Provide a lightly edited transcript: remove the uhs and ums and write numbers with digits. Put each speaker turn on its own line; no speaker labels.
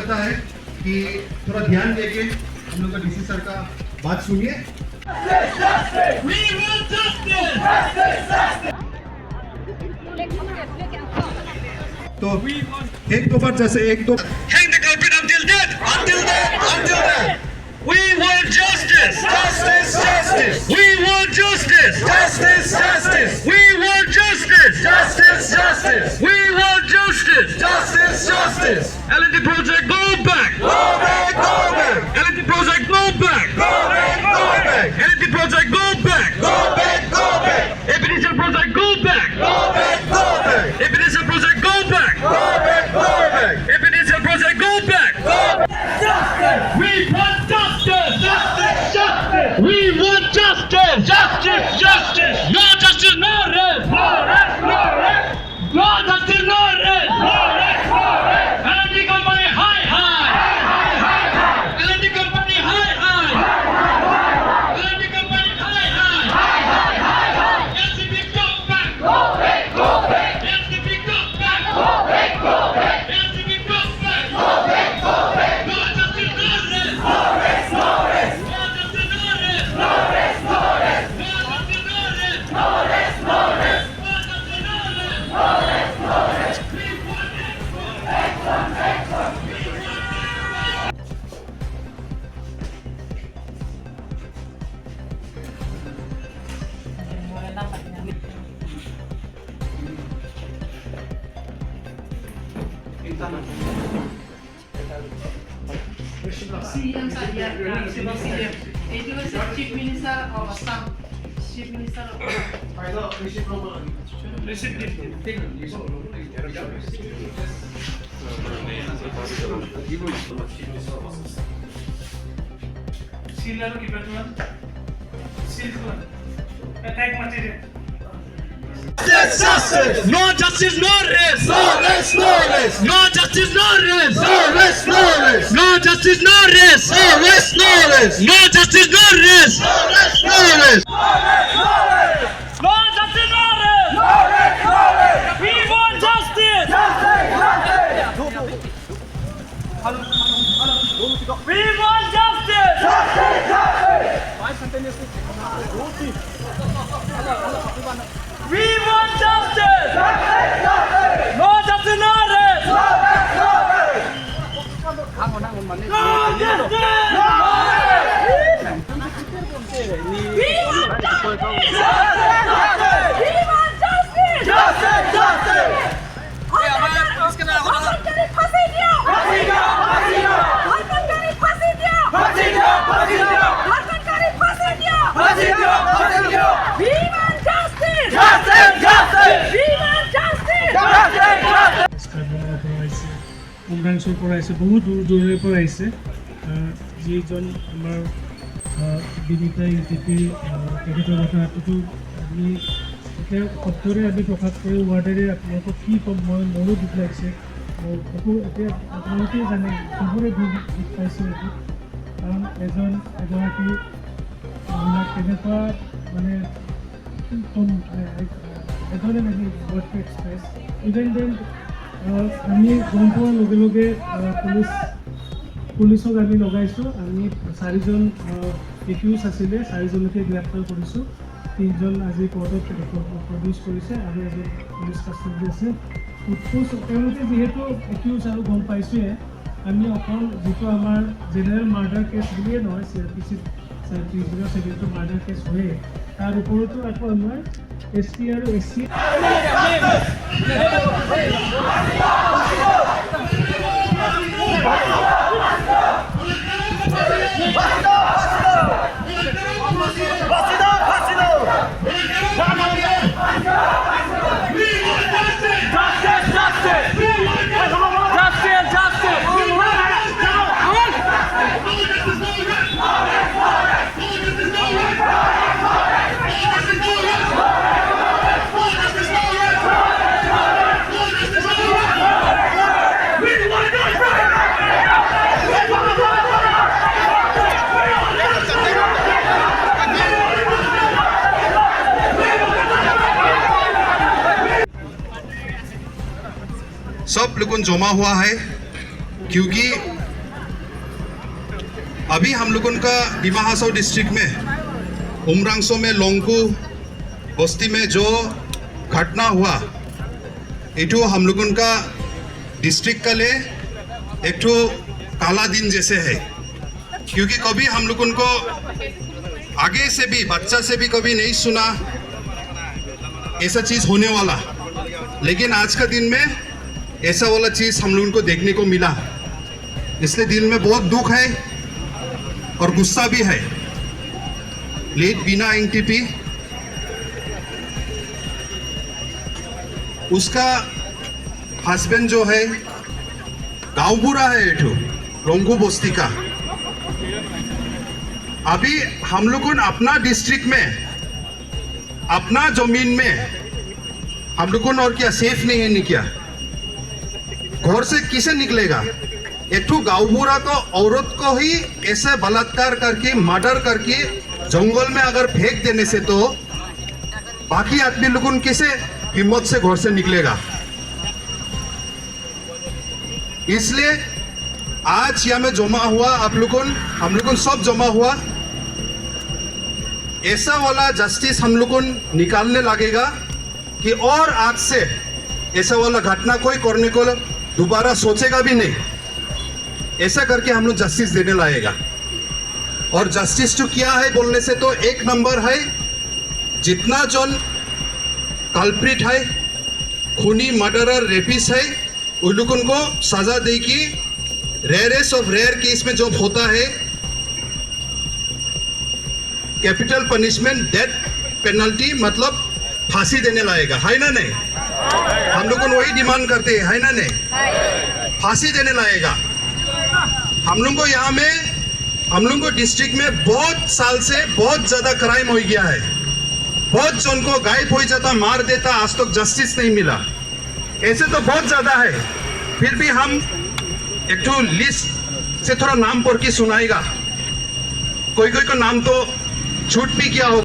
करता है कि थोड़ा ध्यान देके हम लोग का डीसी सर का बात सुनिए।
We want justice!
तो एक दो बार, जैसे एक दो
Hang the culprit until death!
Until death, until death.
We want justice!
Justice, justice.
We want justice!
Justice, justice.
We want justice!
Justice, justice.
We want justice!
Justice, justice.
L&T project, go back!
Go back, go back.
L&T project, go back!
Go back, go back.
L&T project, go back!
Go back, go back.
APDCL project, go back!
Go back, go back.
APDCL project, go back!
Go back, go back.
APDCL project, go back!
Go back.
We want justice! Justice, justice! We want justice! Justice, justice! No justice, no rest! No rest, no rest! No justice, no rest! No rest, no rest! L&T company, hi hi! L&T company, hi hi! L&T company, hi hi! NCP, go back! Go back, go back! NCP, go back! Go back, go back! NCP, go back! Go back, go back! No justice, no rest! No rest, no rest! No justice, no rest! No rest, no rest! No justice, no rest! No rest, no rest! No justice, no rest! No rest, no rest! We want action! Action, action! We want action!
CM sir, CM. এইটো হৈছে Chief Minister of Assam, Chief Minister of
চিল আৰু কিবা তোমাৰ চিলটো তাইক মাতি দে।
Justice.
No justice, no rest!
No rest, no rest.
No justice, no rest!
No rest, no rest.
No justice, no rest!
No rest, no rest.
No justice, no rest!
No rest, no rest.
No justice, no rest! No rest, no rest! We want justice! We want justice! We want justice! No justice, no rest! No justice!
We want justice! We want justice!
Justice, justice.
ধৰ্ষণকাৰীক ফাঁচি দিয়ক! ধৰ্ষণকাৰীক ফাঁচি দিয়ক! ধৰ্ষণকাৰীক ফাঁচি দিয়ক! We want justice! We want justice!
কাৰ্বনৰ পৰা আহিছে, উমৰাংচুৰ পৰা আহিছে, বহুত দূৰ দূৰণিৰ পৰা আহিছে। যিজন আমাৰ বিনীতা ইংতিপি, তেখেতৰ কথাটোতো আমি এতিয়া শব্দৰে আমি প্ৰকাশ কৰি, ৱাৰ্ডেৰে আপোনালোকক কি ক'ম? মোৰো দুখ লাগিছে। মোৰ একো এতিয়া আপোনালোকেই জানে, চবৰে দুখ দুখ পাইছে এইটো, কাৰণ এগৰাকী মহিলাক কেনেকুৱা মানে কি ক'ম, I don't have any word to express. Even then, আমি গম পোৱাৰ লগে লগে পুলিচক আমি লগাইছোঁ। আমি চাৰিজন একিউজ আছিলে, চাৰিজনকে গ্ৰেপ্তাৰ কৰিছোঁ। তিনিজন আজি কোৰ্টত প্ৰডিউচ কৰিছে আৰু এজন পুলিচ কাষ্টডি আছে। উৎকোচ তেওঁলোকে যিহেতু একিউজ আৰু গম পাইছোঁৱে আমি, অকল যিটো আমাৰ জেনেৰেল মাৰ্ডাৰ কেছ বুলিয়ে নহয়, চিআৰপিচিত 307টো মাৰ্ডাৰ কেছ হয়েই, তাৰ ওপৰতো আকৌ আমাৰ এছ টি আৰু S C.
We want justice! Justice, justice! We want justice! Justice, justice! We want justice! No justice, no rest! No justice, no rest! No justice, no rest! No justice, no rest! No justice, no rest! We want justice! We want justice!
सब लोगों जमा हुआ है क्योंकि अभी हम लोगों का डिमा हासाओ डिस्ट्रिक्ट में उमरांगसो में लोंगकू बस्ती में जो घटना हुआ, ये हम लोगों का डिस्ट्रिक्ट का ले एक ठो काला दिन जैसे है, क्योंकि कभी हम लोगों को आगे से भी, बच्चा से भी कभी नहीं सुना ऐसा चीज़ होने वाला। लेकिन आज का दिन में ऐसा वाला चीज़ हम लोगों को देखने को मिला, इसलिए दिल में बहुत दुख है और गुस्सा भी है। लेट बिना एनटीपी, उसका हस्बैंड जो है गाँव बुरा है, एठो लोंगू बस्ती का। अभी हम लोगों ने अपना डिस्ट्रिक्ट में, अपना जमीन में हम लोगों ने और क्या सेफ नहीं है? नहीं क्या घर से किसे निकलेगा? एक ठो गाँव को औरत को ही ऐसे बलात्कार करके, मर्डर करके जंगल में अगर फेंक देने से तो बाकी आदमी लोगों कैसे हिम्मत से घर से निकलेगा? इसलिए आज यहाँ में जमा हुआ आप लोगों, हम लोगों सब जमा हुआ, ऐसा वाला जस्टिस हम लोगों निकालने लगेगा कि और आज से ऐसा वाला घटना कोई करने को दोबारा सोचेगा भी नहीं। ऐसा करके हम लोग जस्टिस देने लाएगा। और जस्टिस जो क्या है बोलने से तो एक नंबर है, जितना जन कल्प्रिट है, खूनी, मर्डरर, रेपिस्ट है, उन लोगों को सजा दे की रेयरेस्ट ऑफ रेयर केस में जब होता है कैपिटल पनिशमेंट, डेथ पेनल्टी, मतलब फांसी देने लाएगा, है ना नहीं? हम लोग वही डिमांड करते हैं, है ना नहीं? फांसी देने लाएगा। हम लोग को यहाँ में, हम लोग को डिस्ट्रिक्ट में बहुत साल से बहुत ज़्यादा क्राइम हो गया है। बहुत जन को गायब हो जाता, मार देता, आज तक जस्टिस नहीं मिला। ऐसे तो बहुत ज़्यादा है, फिर भी हम एक तो लिस्ट से थोड़ा नाम पढ़ के सुनाएगा। कोई कोई का नाम तो छूट भी गया होगा।